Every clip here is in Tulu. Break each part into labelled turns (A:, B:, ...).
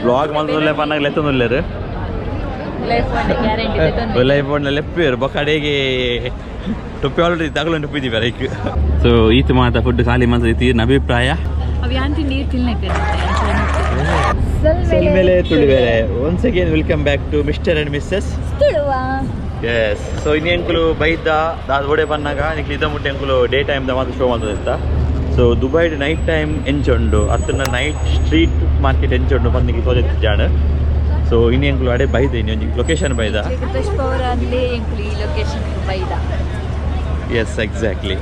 A: ಬ್ಲಾಗ್ ಮಲ್ತೊಂದುಲ್ಲೆ ಪನ್ನಾಗ ಲೆತ್ತೊಂದುಲ್ಲೆರ್ ಲೈಫ್ ಫೋನ್ ಲೆಪ್ಪೇರು ಬೊಕ್ಕ ಅಡೆಗೆ ಟೊಪ್ಪಿ ಆಲ್ರೆಡಿ ತಗೊಳ್ಳೋದು ಟೊಪ್ಪಿದ್ದೀವಿ ಲೈಕ್. ಸೊ ಈತ ಮಾತ ಫುಡ್ ಖಾಲಿ ಮಂತದ ತೀರ್ನ ಅಭಿಪ್ರಾಯ.
B: ಅವು ಯಾಂತಿ ನೀರು ತಿನ್ನಕ್ಕೆ.
A: ಸೊಲ್ಮೆಲೆ ತುಳುವೆರೆ, once again welcome back to Mister and Missus
B: Tuluva.
A: S, so ಇನ್ನೆಂಕುಲು ಬೈದ ದಾದ ಓಡೆ ಬನ್ನಾಗ ನಿಕ್ಲು ಇದ ಮುಟ್ಟೆ ಎಂಕುಲು ಡೇ ಟೈಮ್ ದ ಮಾತ್ರ ಶೋ ಮಂತದಿತ್ತ. ಸೊ ದುಬೈಡ್ ನೈಟ್ ಟೈಮ್ ಎಂಚುಂಡು ಅತ್ತನ ನೈಟ್ ಸ್ಟ್ರೀಟ್ ಮಾರ್ಕೆಟ್ ಎಂಚುಂಡು ಪಂದ್ ನಿಕ್ಲು ತೋಜೆತ್ತಿಜ್ಜಾಣ. ಸೊ ಇನ್ನು ಎಂಕುಲು ಅಡೆ ಬೈದ, ಇನ್ನೊಂಜಿ ಲೊಕೇಶನ್ ಬೈದ.
B: ಬೆಸ್ಟ್ ಪವರ್ ಅಲ್ಲಿ ಎಂಕುಲು ಈ ಲೊಕೇಶನ್ ಬೈದ.
A: Yes, exactly.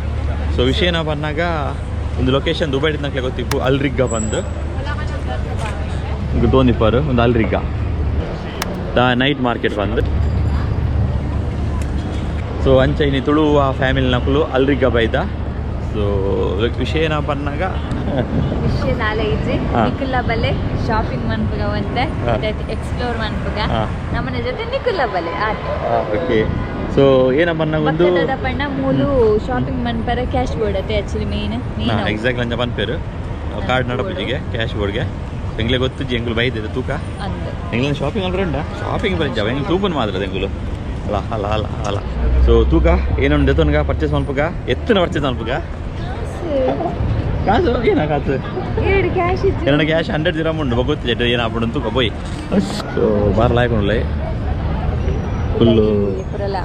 A: ಸೊ ವಿಷಯ ಏನೋ ಬಂದಾಗ ಒಂದು ಲೊಕೇಶನ್ ದುಬೈ ನಕ್ಲೆ ಗೊತ್ತಿಪ್ಪು, ಅಲ್ರಿಗ್ಗ ಬಂದು ತೋಂದಿಪ್ಪಾರು. ಒಂದು ಅಲ್ರಿಗ್ಗ the night market ಬಂದು. ಸೊ ಅಂಚ ಇನಿ ತುಳುವ ಫ್ಯಾಮಿಲಿ ನಕುಲು ಅಲ್ರಿಗ್ಗ ಬೈದ. ಸೊ ವಿಷಯ ಏನೋ ಬಂದಾಗ
B: ವಿಷಯ ನಾಳೆ ಇಜ್ಜಿ. ನಿಕುಲ್ಲ ಬಲೆ, ಶಾಪಿಂಗ್ ಮನ್ಪುಗ ಒಂತೆ ಎಕ್ಸ್ಪ್ಲೋರ್ ಮನ್ಪುಗ. ನಮ್ಮನೆ ಜೊತೆ ನಿಕುಲ್ಲ ಬಲೆ ಆಟ.
A: ಓಕೆ, ಸೊ ಏನ ಬಂದಾಗ ಒಂದು
B: ಪಕ್ಕದ ಪಣ್ಣ ಮೂಲು ಶಾಪಿಂಗ್ ಮನ್ಪರ ಕ್ಯಾಶ್ ಬೋರ್ಡ್ ಅತ್ತೆ ಆಕ್ಚುಲಿ ಮೇನ್ ಮೇನ್.
A: ಎಕ್ಸಾಕ್ಟ್ಲಿ, ಅಂಚ ಪನ್ಪೇರು ಕಾರ್ಡ್ ನಡಪುಜಿಗೆ ಕ್ಯಾಶ್ ಬೋರ್ಡ್ಗೆ. ಎಂಗ್ಲೆ ಗೊತ್ತಿಜ್ಜಿ ಎಂಗುಲು ಬೈದಿದೆ ತೂಕ.
B: ಅಂದ್.
A: ಎಂಗ್ಲ ಶಾಪಿಂಗ್ ಅಲ್ರ ಉಂಡ ಶಾಪಿಂಗ್ ಬರಿಂಚ ಎಂಗ್ಲ ತೂಪನ್ ಮಾತ್ರ ಎಂಗುಲು ಅಲ್ಲ ಅಲ್ಲ ಅಲ್ಲ ಅಲ್ಲ. ಸೊ ತೂಕ ಏನೊಂದು ದೆತೊನ್ಗ ಪರ್ಚೇಸ್ ಮಲ್ಪುಗ, ಎತ್ತನ ಪರ್ಚೇಸ್ ಮಲ್ಪುಗ. ಕಾಸು ಏನ ಕಾಸು?
B: ಎರಡು ಕ್ಯಾಶ್ ಇಜ್ಜಿ.
A: ಎರಡು ಕ್ಯಾಶ್ 100 ದಿರಮ್ ಉಂಡು, ಗೊತ್ತಿದೆ ಏನು ಆಪುಂಡು ತೂಕ ಪೋಯ್. ಸೊ ಬಾರ್ ಲಾಯ್ಕೊಂಡ್ಲೆ ಫುಲ್ಲು.
B: ಪುರಲ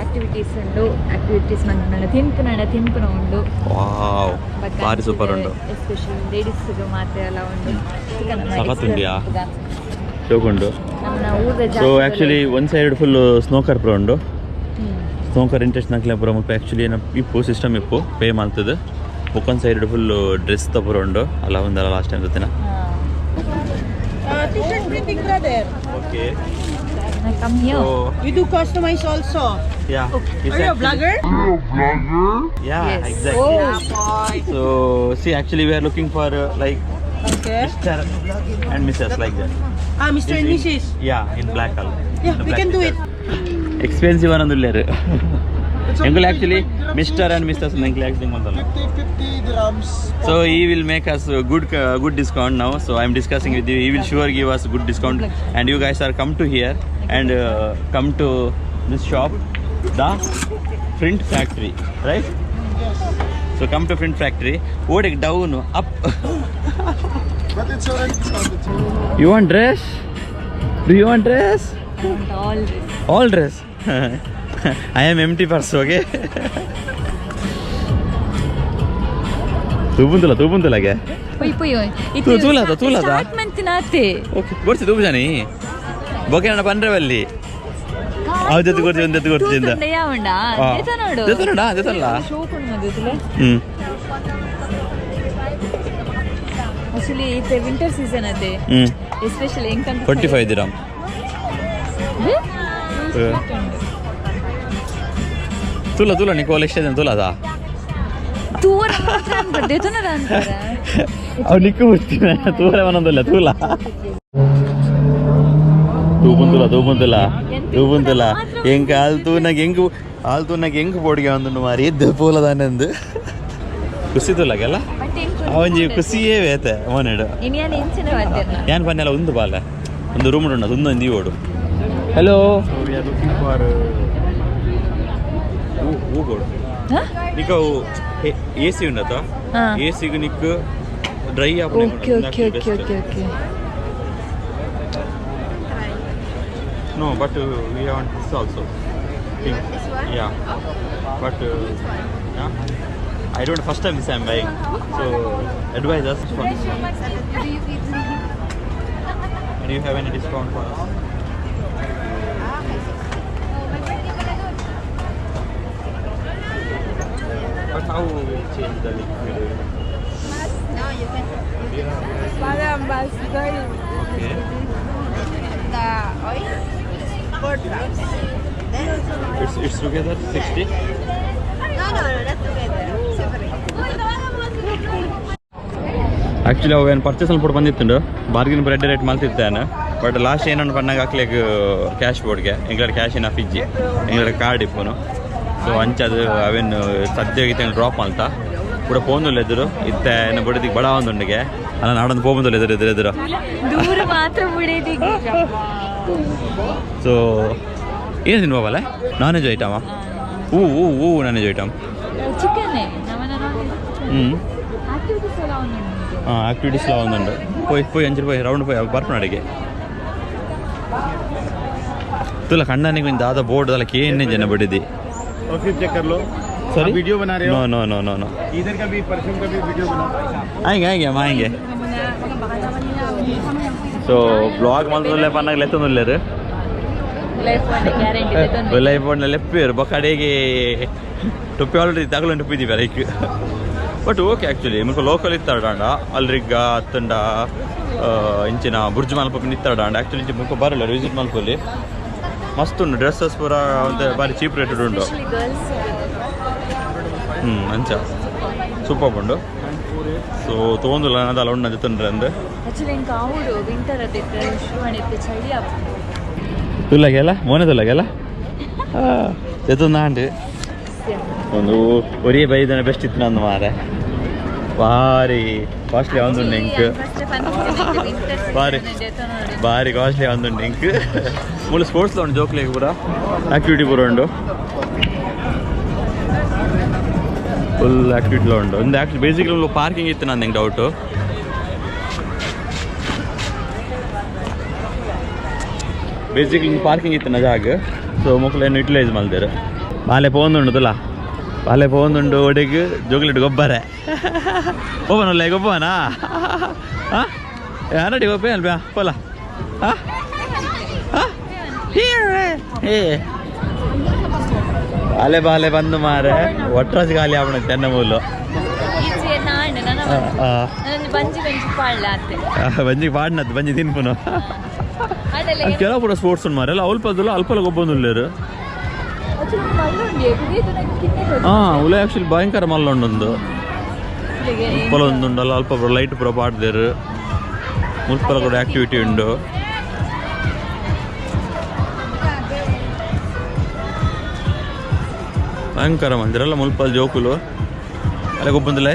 B: ಆಕ್ಟಿವಿಟೀಸ್ ಉಂಡು, ಆಕ್ಟಿವಿಟೀಸ್ ಮನ್ಪುನ, ತಿನ್ಪುನ ತಿನ್ಪುನ ಉಂಡು.
A: ವಾವ್, ಬಾರಿ ಸೂಪರ್ ಉಂಡು.
B: ಎಸ್ಪೆಷಲಿ ಲೇಡೀಸ್ ಮಾತ್ರ ಎಲ್ಲ ಉಂಡು.
A: ಸಖತ್ ಉಂಡ್ಯಾ? ಶೋಕುಂಡು.
B: ನಮ್ಮ ಊರ.
A: ಸೊ ಆ್ಯಕ್ಚುಲಿ ಒಂದು ಸೈಡ್ ಫುಲ್ ಸ್ನೋಕರ್ ಪೂರ ಉಂಡು. ಸ್ನೋಕರ್ ಇಂಟ್ರೆಸ್ಟ್ ನಕ್ಲೆ ಪೂರ ಮುಲ್ಪ ಆ್ಯಕ್ಚುಲಿ ಏನ ಇಪ್ಪು ಸಿಸ್ಟಮ್ ಇಪ್ಪು ಪೇ ಮಲ್ತದು. ಬೊಕ್ಕೊಂದು ಸೈಡ್ ಫುಲ್ ಡ್ರೆಸ್ ತ ಪೂರ ಉಂಡು ಅಲ್ಲ ಒಂದಲ್ಲ ಲಾಸ್ಟ್ ಟೈಮ್ ಜೊತೆನ.
C: T-shirt printing, brother.
A: Okay.
B: Come here.
C: We do customize also.
A: Yeah.
C: Are you a vlogger?
A: Yeah.
B: Yes.
A: Exactly.
C: Yeah, boy.
A: So see, actually we are looking for like Mr. and Mrs. like that.
C: Ah, Mr. and Mrs.
A: Yeah, in black color.
C: Yeah, we can do it.
A: Expensive ಅನ್ನೋದಿಲ್ಲ. ಎಂಗುಲ್ actually mister and misters ಎಂಕ್ಲೆ actually ಮಂತಲ್ಲ.
D: 50 50 dirhams.
A: So he will make us a good discount now. So I'm discussing with you. He will sure give us good discount. And you guys are come to here and come to this shop, the Print Factory, right?
D: Yes.
A: So come to Print Factory. What down up?
D: But it's already discounted.
A: You want dress? Do you want dress?
B: All.
A: All dress. I am empty purse, okay? ತೂಬುಂತಲ್ಲ ತೂಬುಂತಲಾಗೆ.
B: ಪೊಯ್ ಪೊಯ್.
A: ತೂಲಾದ, ತೂಲಾದ?
B: ಸ್ಟಾರ್ಟ್ ಮಂತಿನಾತೆ.
A: ಓಕೆ, ಗೊರ್ಚಿ ತೂಬು ಜಾನಿ ಬೊಕೆ ನನ್ನ ಪಂಡ್ರೆ ಬಲ್ಲಿ ಅವ್ ಜೊತೆ ಕೊಡ್ತಿ, ಒಂದ್ ಜೊತೆ ಕೊಡ್ತಿ ಇಂದ.
B: ಉಂಡಾ?
A: ಹಾ.
B: ದೇತನೋಡು.
A: ದೇತನೋಡಾ? ದೇತನಲ್ಲ?
B: ಶೋಕ್ ಉಂಡು ಮದುವೆ. ಆಕ್ಚುಲಿ ಇತ್ತೆ ವಿಂಟರ್ ಸೀಸನ್ ಅದೇ. ಎಸ್ಪೆಷಲಿ ಎಂಕಂತ.
A: 45 ದಿರಾಮ್. ತೂಲ ತೂಲ, ನಿಕೋಲ್ ಎಷ್ಟು ಜನ ತೂಲದ.
B: ತೂರ ದೇತನದ ಅಂತಾರೆ.
A: ಅವ್ ನಿಕ್ಕು ಬಿಡ್ತೀನಿ ತೂರ ಒಂದೊಂದಿಲ್ಲ. ತೂಲ ತೂಪುಂತುಲ ತೂಪುಂತುಲ ತೂಪುಂತುಲ. ಎಂಕ್ ಆಲ್ ತೂನಾಗ ಎಂಕ್ ಆಲ್ ತೂನಾಗ ಎಂಕ್ ಬೋಡಿಗೆ ಒಂದು ಮಾರಿ ಇದ್ದು ಪೂಲದಾನೆಂದು ಖುಷಿ ತೂಲಾಗೆಲ್ಲ.
B: ಬಟ್
A: ಅವೊಂಜಿ ಖುಷಿಯೇ ಬೇತೆ ಮೋನೆಡು.
B: ಇನ್ಯಾನ ಇಂಚಿನ ಬರ್ತೀರ?
A: ಯಾನ್ ಪನ್ನೆಲ್ಲ ಒಂದು ಬಾಲೆ ಒಂದು ರೂಮ್ ಉಂಟು, ಒಂದು ಒಂದು ಓಡು. Hello, we are looking for ಹೂಗೋಡು. ನಿಕ್ಕ ಎ ಸಿ ಉಂಡತ?
B: ಹಾ.
A: ಎ ಸಿಗು ನಿಕ್ dry.
B: Okay.
A: No, but we want this also. Pink.
C: This one?
A: Yeah. But yeah, I don't, first time this I'm buying. So advise us for this one. And you have any discount for us? But how we will change the liquid?
C: No, you can.
A: Okay.
C: The oil, 4 grams. Then,
A: It's together 60.
C: No, not together. Separate.
A: Actually ಅವು ಏನು ಪರ್ಚೇಸ್ ಅಲ್ಲಿ ಬಂದಿತ್ತು, ಬಾರ್ಗಿನ್ ಬ್ರೆಡ್ ರೇಟ್ ಮಲ್ತಿದ್ದಾನೆ. ಬಟ್ ಲಾಸ್ಟ್ ಏನನ್ನು ಪನ್ನಾಗ ಹಾಕ್ಲಿಕ್ಕೆ ಕ್ಯಾಶ್ ಬೋರ್ಡ್ಗೆ ಎಂಗ್ಲಡ್ ಕ್ಯಾಶ್ ಏನ ಫಿಜ್ಜಿ, ಎಂಗ್ಲಡ್ ಕಾರ್ಡ್ ಇಪ್ಪುನು. ಸೊ ಅಂಚದು ಅವೇನು ಸದ್ಯ ಡ್ರಾಪ್ ಮಲ್ತ ಕೂಡ ಫೋನ್ ಎದುರು ಇತ್ತೆ ಏನ ಬಡಿದಿಗೆ ಬಡ ಒಂದುಂಡಿಗೆ. ಅಲ್ಲ ನಾಡೊಂದು ಪೋಬಂದಲ್ಲ ಎದುರು ಎದುರು ಎದುರು
B: ದೂರ ಮಾತ್ರ ಬಿಡೇದಿ.
A: ಸೊ ಏನು ತಿನ್ನುವಲ್ಲ? ನಾನ್ ವೆಜ್ ಐಟಮಾ? ಹೂ ಹೂ ಹೂ ನಾನ್ ವೆಜ್ ಐಟಮ್.
B: ಚಿಕನ್.
A: ಹ್ಞೂ.
B: ಆಕ್ಟಿವಿಟೀಸ್ ಎಲ್ಲ ಉಂಟು.
A: ಹಾಂ, ಆಕ್ಟಿವಿಟೀಸ್ ಎಲ್ಲ ಒಂದುಂಡು. ಪೋಯ್ ಪೋಯ್ ಅಂಚೆ ಪೋಯ್ ರೌಂಡ್ ಪೋಯ್ ಬರ್ಪುನ ಅಡಿಗೆ ತುಲ ಕಣ್ಣನಿಗೆ ಒಂದು ದಾದ ಬೋರ್ಡ್ ದಲ್ಲ ಕೇನೆ ಜನ ಬಿಡಿದಿ.
D: और फिर चेक कर लो.
A: सॉरी?
D: आप वीडियो बना रहे हो?
A: No no no no no.
D: इधर का भी, परफ्यूम का भी वीडियो बनाओ.
A: ಆಯ್ಗೆ ಆಯ್ಗೆ ಅಮ್ಮ ಆಯ್ಗೆ. ಸೊ ಬ್ಲಾಗ್ ಮಲ್ತೊಂದುಲ್ಲೆ ಪನ್ನಾಗ ಲೆತ್ತೊಂದುಲ್ಲೆರ್.
B: Life guarantee.
A: ಲೈಫ್ ಲೆಪ್ಪೇರು ಬೊಕ್ಕ ಅಡೆಗೆ ಟೊಪ್ಪಿ ಆಲ್ರೆಡಿ ತಗಲೊಂದು ಟೊಪ್ಪಿದ್ದೀವಿ ಲೈಕ್. ಬಟ್ ಓಕೆ, ಆ್ಯಕ್ಚುಲಿ ಮುಲ್ಪ ಲೋಕಲ್ ಇತ್ತಾಡಾಂಡ ಅಲ್ರಿಗ್ಗ ಅತ್ತಂಡ ಇಂಚಿನ ಬುರ್ಜ್ ಮಲ್ಪ ಇತ್ತಾಡಾಂಡ ಆ್ಯಕ್ಚುಲಿ ಇಂಚ ಮುಲ್ಪ ಬರಲ್ಲ ವಿಸಿಟ್ ಮಲ್ಪಲ್ಲಿ. ಮಸ್ತ್ ಉಂಡು ಡ್ರೆಸ್ಸಸ್ ಪೂರ ಒಂದು ಬಾರಿ ಚೀಪ್ ರೇಟ್ ಉಂಡು.
B: ಗರ್ಲ್ಸ್.
A: ಹ್ಞೂ, ಅಂಚ ಸೂಪರ್ ಉಂಡು. ಸೊ ತೊಗೊಂದಿಲ್ಲ ಅನ್ನೋದಲ್ಲ ಉಂಡು ಜೊತೆ ಅಂದು.
B: ಆಕ್ಚುಲಿ ಇಂಕ ಆವುಡು ವಿಂಟರ್ ಅದಿತ್ತು ಶುರು ಮಾಡಿತ್ತು ಚಳಿ ಆಪುಂಡು.
A: ತುಲ್ಲಗೆಲ್ಲ ಮೋನೆ ತುಲ್ಲಗೆಲ್ಲ ಜೊತೆ ಒಂದು ಒರಿಯೇ ಬೈದನ ಬೆಸ್ಟ್ ಇತ್ತು ನಂದು ಮಾರೆ. ಭಾರಿ ಕಾಸ್ಟ್ಲಿ ಒಂದು ಇಂಕ್, ಬಾರಿ ಬಾರಿ ಕಾಸ್ಟ್ಲಿ ಒಂದು ಇಂಕ್. ಮೂಲ ಸ್ಪೋರ್ಟ್ಸ್ ಉಂಡು ಜೋಕ್ಲಿಗೆ ಪೂರ ಆಕ್ಟಿವಿಟಿ ಪೂರ ಉಂಡು. ಫುಲ್ ಆಕ್ಟಿವಿಟಿ ಉಂಡು. ಒಂದು ಆಕ್ಚುಲಿ ಬೇಸಿಕಲಿ ಪಾರ್ಕಿಂಗ್ ಇತ್ತು ನಂದು ಹಿಂಗೆ ಡೌಟು. ಬೇಸಿಕಲಿ ಪಾರ್ಕಿಂಗ್ ಇತ್ತು ಜಾಗ. ಸೊ ಮೊಕ್ಕಳು ಯುಟಿಲೈಸ್ ಮಲ್ದೇರು. ಬಾಲೆ ಪೋಂದುಂಡು ತುಲ ಬಾಲೆ ಪೋಂದುಂಡು ಒಡೆಗ್ ಜೋಗ್ಲಿಟ್ ಗೊಬ್ಬರ ಪೋವನಲ್ಲ ಗೊಬ್ಬನಾ? ಹಾಂ, ಯಾರಡಿ ಗೊಬ್ಬ ಅಲ್ಪ ಪೋಲ. ಹಾಂ ಏ ಬಾಲೆ ಬಾಲೆ ಬಂದು ಮಾರೆ ಒಟ್ರಾಸಿ ಖಾಲಿ ಆವಣ ತೆನ್ನ ಮೂಲು. ಬಂಜಿ ಪಾಡ್ನದ್ದು ಬಂಜಿ ತಿನ್ಪುನು. ಕೆಲವು ಪೂರ ಸ್ಪೋರ್ಟ್ಸ್ ಉಂಡು ಮಾರೆ ಅಲ್ಲ ಅಲ್ಪದಲ್ಲ ಅಲ್ಪಲ ಗೊಬ್ಬೊಂದುಲ್ಲೇರು. ಹಾಂ, ಉಲೆ ಆ್ಯಕ್ಚುಲಿ ಭಯಂಕರ ಮಲ್ಲ ಉಂಡೊಂದು ಮುಲ್ಪಲ ಒಂದು ಉಂಡಲ್ಲ ಅಲ್ಪ ಪೂರ ಲೈಟ್ ಪೂರ ಪಾಡ್ದೇರು. ಮುಲ್ಪಲ ಕೂಡ ಆಕ್ಟಿವಿಟಿ ಉಂಡು. ಭಯಂಕರ ಮಂದಿರಲ್ಲ ಮುಲ್ಪಲ್ ಜೋಕುಲು ಅಲ್ಲ ಗೊಬ್ಬೊಂದುಲೆ.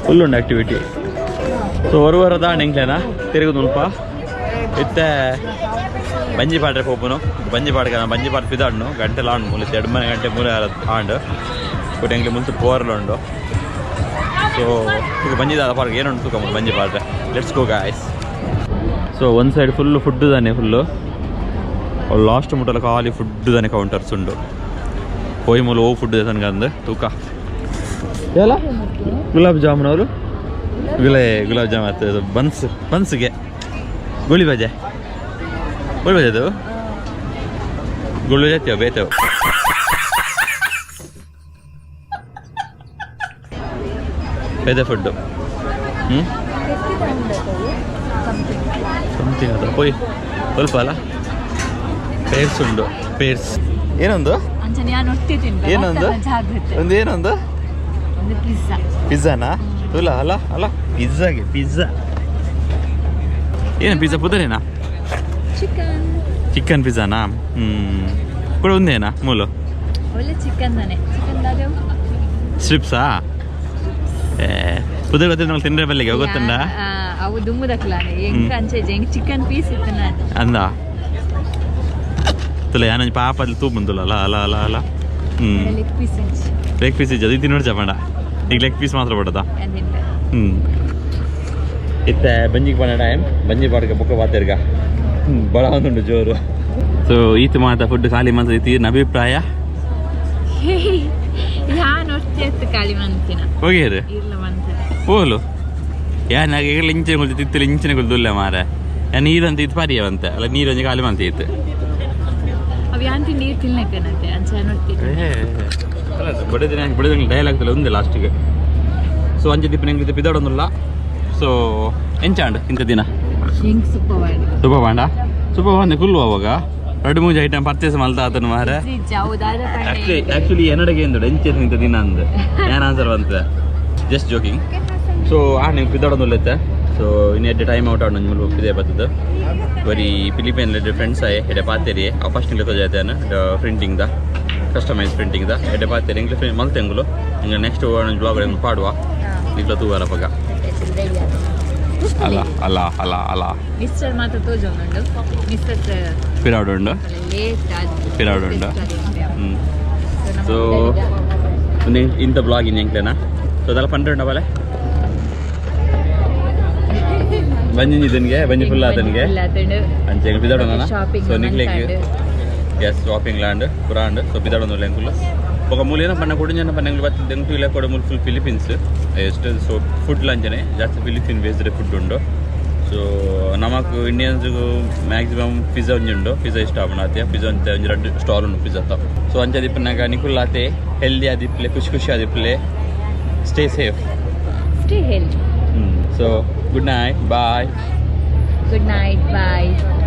A: ಫುಲ್ ಉಂಡು ಆಕ್ಟಿವಿಟಿ. ಸೊ ಒರುವರ ದಾಂಡ್ ಎಂಕ್ಲೇನಾ ತಿರುಗುದು ಮುಲ್ಪ ಇತ್ತೆ ಬಂಜಿ ಪಾಡ್ರೆ ಪೋಪುನು. ಬಂಜಿ ಪಾಡ್ಕ ಬಂಜಿ ಪಾಡ್ ಪಿದಾಡ್ನು ಗಂಟೆ ಲಾಂಡ್ ಮೂಲ ಎಡ್ಮನೆ ಗಂಟೆ ಮೂಲೆ ಆಂಡ್ ಬಟ್ ಎಂಕ್ಲೆ ಮುಂಚೆ ಪೋರಲ ಉಂಡು. ಸೊ ಈಗ ಬಂಜಿ ದಾದ ಪಾರ್ಕ್ ಏನುಂಟು ತೂಕ ಮೂಲು ಬಂಜಿ ಪಾಡ್ರೆ. Let's go guys. So one side full food ತಾನೆ ಫುಲ್ಲು ಲಾಸ್ಟ್ ಮುಟ್ಟಲ ಖಾಲಿ ಫುಡ್ ತಾನೆ ಕೌಂಟರ್ಸ್ ಉಂಡು. ಪೋಯಿ ಮೂಲ ಓ ಫುಡ್ ತನಕ ಅಂದು ತೂಕ ಎಲ್ಲ ಗುಲಾಬ್ ಜಾಮೂನ್ ಅವರು ಗುಲೇ ಗುಲಾಬ್ ಜಾಮೂನ್ ಆಗ್ತದೆ. ಬನ್ಸ್ ಬನ್ಸ್ಗೆ ಗೋಳಿ ಬಜೆ ಗೋಳಿ ಬಜೆ ಅದು ಗೋಳಿ ಬಜೆ ಆಯ್ತೇವೆ ಬೇತೇವೆ ಬೇತೆ ಫುಡ್ಡು. ಹ್ಞೂ, ಸಮಥಿಂಗ್ ಅದು ಪೋಯ್ ಸ್ವಲ್ಪ ಅಲ್ಲ ಪೇರ್ಸ್ ಉಂಡು ಪೇರ್ಸ್ ಏನೊಂದು ಏನೊಂದು ಒಂದು ಏನೊಂದು ಪಿಜ್ಜಾನಾ? ತುಲ ಅಲ್ಲ ಅಲ್ಲ ಪಿಜ್ಜಾಗೆ ಪಿಜ್ಜಾ ಏನು ಪಿಜ್ಜಾ ಪುದರೇನಾ?
B: ಚಿಕನ್.
A: ಚಿಕನ್ ಪಿಜ್ಜಾನಾ? ಹ್ಞೂ, ಕೂಡ ಒಂದೇನಾ ಮೂಲು?
B: ಒಳ್ಳೆ ಚಿಕನ್ ತಾನೆ ಚಿಕನ್
A: ಸ್ಟ್ರಿಪ್ಸಾ? ಏ ಪುದರ್ ಗೊತ್ತಿಲ್ಲ ನಾವು ತಿಂದ್ರೆ ಬಲ್ಲಿಗೆ ಗೊತ್ತುಂಡ.
B: ಅವು ದುಮ್ಮುದಕ್ಲಾನೆ ಎಂಕ್ ಅಂಚೆ ಎಂಕ್ ಚಿಕನ್ ಪೀಸ್ ಇತ್ತು ನಾನು.
A: ಅಂದ ತುಲ ಯಾನೊಂಜಿ ಪಾಪದಲ್ಲಿ ತೂ ಬಂದುಲ್ಲ ಅಲ್ಲ ಅಲ್ಲ ಅಲ್ಲ ಅಲ್ಲ. ಹ್ಞೂ,
B: ಲೆಗ್ ಪೀಸ್ ಅಂಚೆ.
A: ಲೆಗ್ ಪೀಸ್ ಇಜ್ಜಿ ಅದು ತಿನ್ನೋಡು ಚಪಂಡ ಈಗ ಲೆಗ್ ಪೀಸ್ ಮಾತ್ರ ಪಡದ. ಹ್ಞೂ, ಇತ್ತೆ ಬಂಜಿಗೆ ಪಂಡ ಟೈಮ್ ಬಂಜಿ ಪಾಡ್ಕ ಬೊಕ್ಕ ಪಾತೆರ್ಗ ಬಡ ಒಂದುಂಡು ಜೋರು. ಸೊ ಈತ ಮಾತ ಫುಡ್ ಖಾಲಿ ಮಾತ್ರ ಇತ್ತು ಅಭಿಪ್ರಾಯ.
B: ಯಾನ್ ಒರ್ತಿ ಎತ್ತು ಖಾಲಿ ಮಂತಿನ.
A: ಹೋಗಿರು
B: ಇರ್ಲ ಮಂತಿನ.
A: ಪೋಲು ಯಾನ್ ಈಗಲ ಇಂಚಿನ ಕುಲ್ತು ತಿತ್ತಲು ಇಂಚಿನ ಕುಲ್ದುಲ್ಲ ಮಾರೆ ಯಾನ್ ನೀರಂತ ಇದು ಪರಿಯವಂತೆ ಅಲ್ಲ ನೀರೊಂಜಿ ಖಾಲಿ ಮಂತಿ ಇತ್ತು.
B: ಅವು ಯಾಂತಿ ನೀರು ತಿನ್ನಕನಂತೆ ಅಂಚ ಒರ್ತಿ.
A: ಬಡದಿನ ಬಡದಿನ ಡೈಲಾಗ್ ಒಂದೇ ಲಾಸ್ಟಿಗೆ. ಸೊ ಅಂಚೆ ದಿಪ್ಪ ನಂಗೆ ಪಿದಾಡೊಂದುಲ್ಲ. ಸೊ ಎಂಚಾಂಡ್ ಇಂಥ ದಿನ
B: ಹೆಂಗ್ ಸೂಪರ್.
A: ಸೂಪರ್ ಬಾಂಡ ಸೂಪರ್ ಬಾಂಡೆ ಕುಲ್ಲು ಅವಾಗ ಎರಡು ಮೂಜು ಐಟಮ್ ಪರ್ಚೇಸ್ ಮಲ್ತ ಆತನ ಮಾರೆ. ಆಕ್ಚುಲಿ ಆಕ್ಚುಲಿ ಎನ್ನಡೆಗೆ ಎಂದುಡು ಎಂಚೆ ಇಂಥ ದಿನ ಅಂದ್ ಏನ್ ಆನ್ಸರ್ ಬಂತ ಜಸ್ಟ್ ಜೋಕಿಂಗ್. ಸೊ ಆ ನಿಮ್ಗೆ ಪಿದಾಡೊಂದುಲ್ಲೈತೆ. ಸೊ ಇನ್ನು ಎಡ್ಡೆ ಟೈಮ್ ಔಟ್ ಆಡ್ ನಂಜು ಪಿದೆ ಬರ್ತದೆ ಬರೀ ಫಿಲಿಪೈನ್ ಫ್ರೆಂಡ್ಸ್ ಆಯ್ ಎಡೆ ಪಾತೇರಿ ಅವು ಫಸ್ಟ್ ನಿಲ್ಲು ತೋಜಾಯ್ತಾನೆ ಪ್ರಿಂಟಿಂಗ್ the. ಕಸ್ಟಮೈಸ್ ಪ್ರಿಂಟಿಂಗ್ ದ ಎಡ್ಡೆ ಪಾತೆರ್ ಎಂಕ್ಲೆ ಮಲ್ತೆಂಗುಲು. ಇಂಗ ನೆಕ್ಸ್ಟ್ ಬ್ಲಾಗ್ ಪಾಡುವ, ನಿಕ್ಲ ತೂವರಪಗ. ಅಲ್ಲ ಅಲ್ಲ ಅಲ್ಲ ಅಲ್ಲ.
B: ಮಿಸ್ಟರ್ ಮಾತ್ರ ತೋಜೊಂದುಂಡು, ಮಿಸ್ಸಸ್
A: ಪಿರಾಡ್ ಉಂಡು.
B: ಲೇಟ್.
A: ಪಿರಾಡ್ ಉಂಡು. ಸೊ ಇಂಥ ಬ್ಲಾಗ್ ಇನ್ ಎಂಕ್ಲೆನಾ. ಸೊ ಅದೆಲ್ಲ ಪಂಡ್ರೆ ಬಲೆ ಬಂಜಿಂಜಿ ಇದನ್ಗೆ ಬಂಜಿ ಫುಲ್ ಆತನ್ಗೆ ಅಂಚೆ ಪಿದಾಡೋಣ.
B: ಶಾಪಿಂಗ್.
A: ಸೊ ನಿಕ್ಲೆಗ್, ಎಸ್, ಶಾಪಿಂಗ್ ಲ್ಯಾಂಡ್ ಪುರಾಂಡ್. ಸೊ ಪಿದಾಡೊಂದು ಎಂಕುಲು. ಬೊಕ ಮೂಲೇನ ಪನ್ನ ಕೊಡಿಂಜನ ಪನ್ನ ಎಂಕ್ಲು ಬತ್ತಿದ್ದ ಎಂಕ್ಲು ಇಲ್ಲ ಕೊಡ ಮೂಲು ಫುಲ್ ಫಿಲಿಪೀನ್ಸ್ ಎಷ್ಟು. ಸೊ ಫುಡ್ ಲಂಚನೆ ಜಾಸ್ತಿ ಫಿಲಿಪೀನ್ ಬೇಸ್ಡ್ ಫುಡ್ ಉಂಡು. ಸೊ ನಮಕ್ ಇಂಡಿಯನ್ಸ್ ಮ್ಯಾಕ್ಸಿಮಮ್ ಪಿಜ್ಜಾ ಒಂಜಿ ಉಂಡು, ಪಿಜ್ಜಾ ಇಷ್ಟ ಆಪುಂಡು ಆತೆ. ಪಿಜ್ಜಾ ಒಂಜಿ ಒಂಜಿ ರಡ್ಡ್ ಸ್ಟಾಲ್ ಉಂಡು ಪಿಜ್ಜಾತ. ಸೊ ಅಂಚ ದಿಪ್ಪನಾಗ ನಿಕುಲ್ ಆತೆ ಹೆಲ್ದಿ ಆದಿಪ್ಪಲೆ, ಖುಷಿ ಖುಷಿ ಆದಿಪ್ಪಲೆ. Stay safe.
B: Stay healthy.
A: So good night, bye.
B: Good night, bye.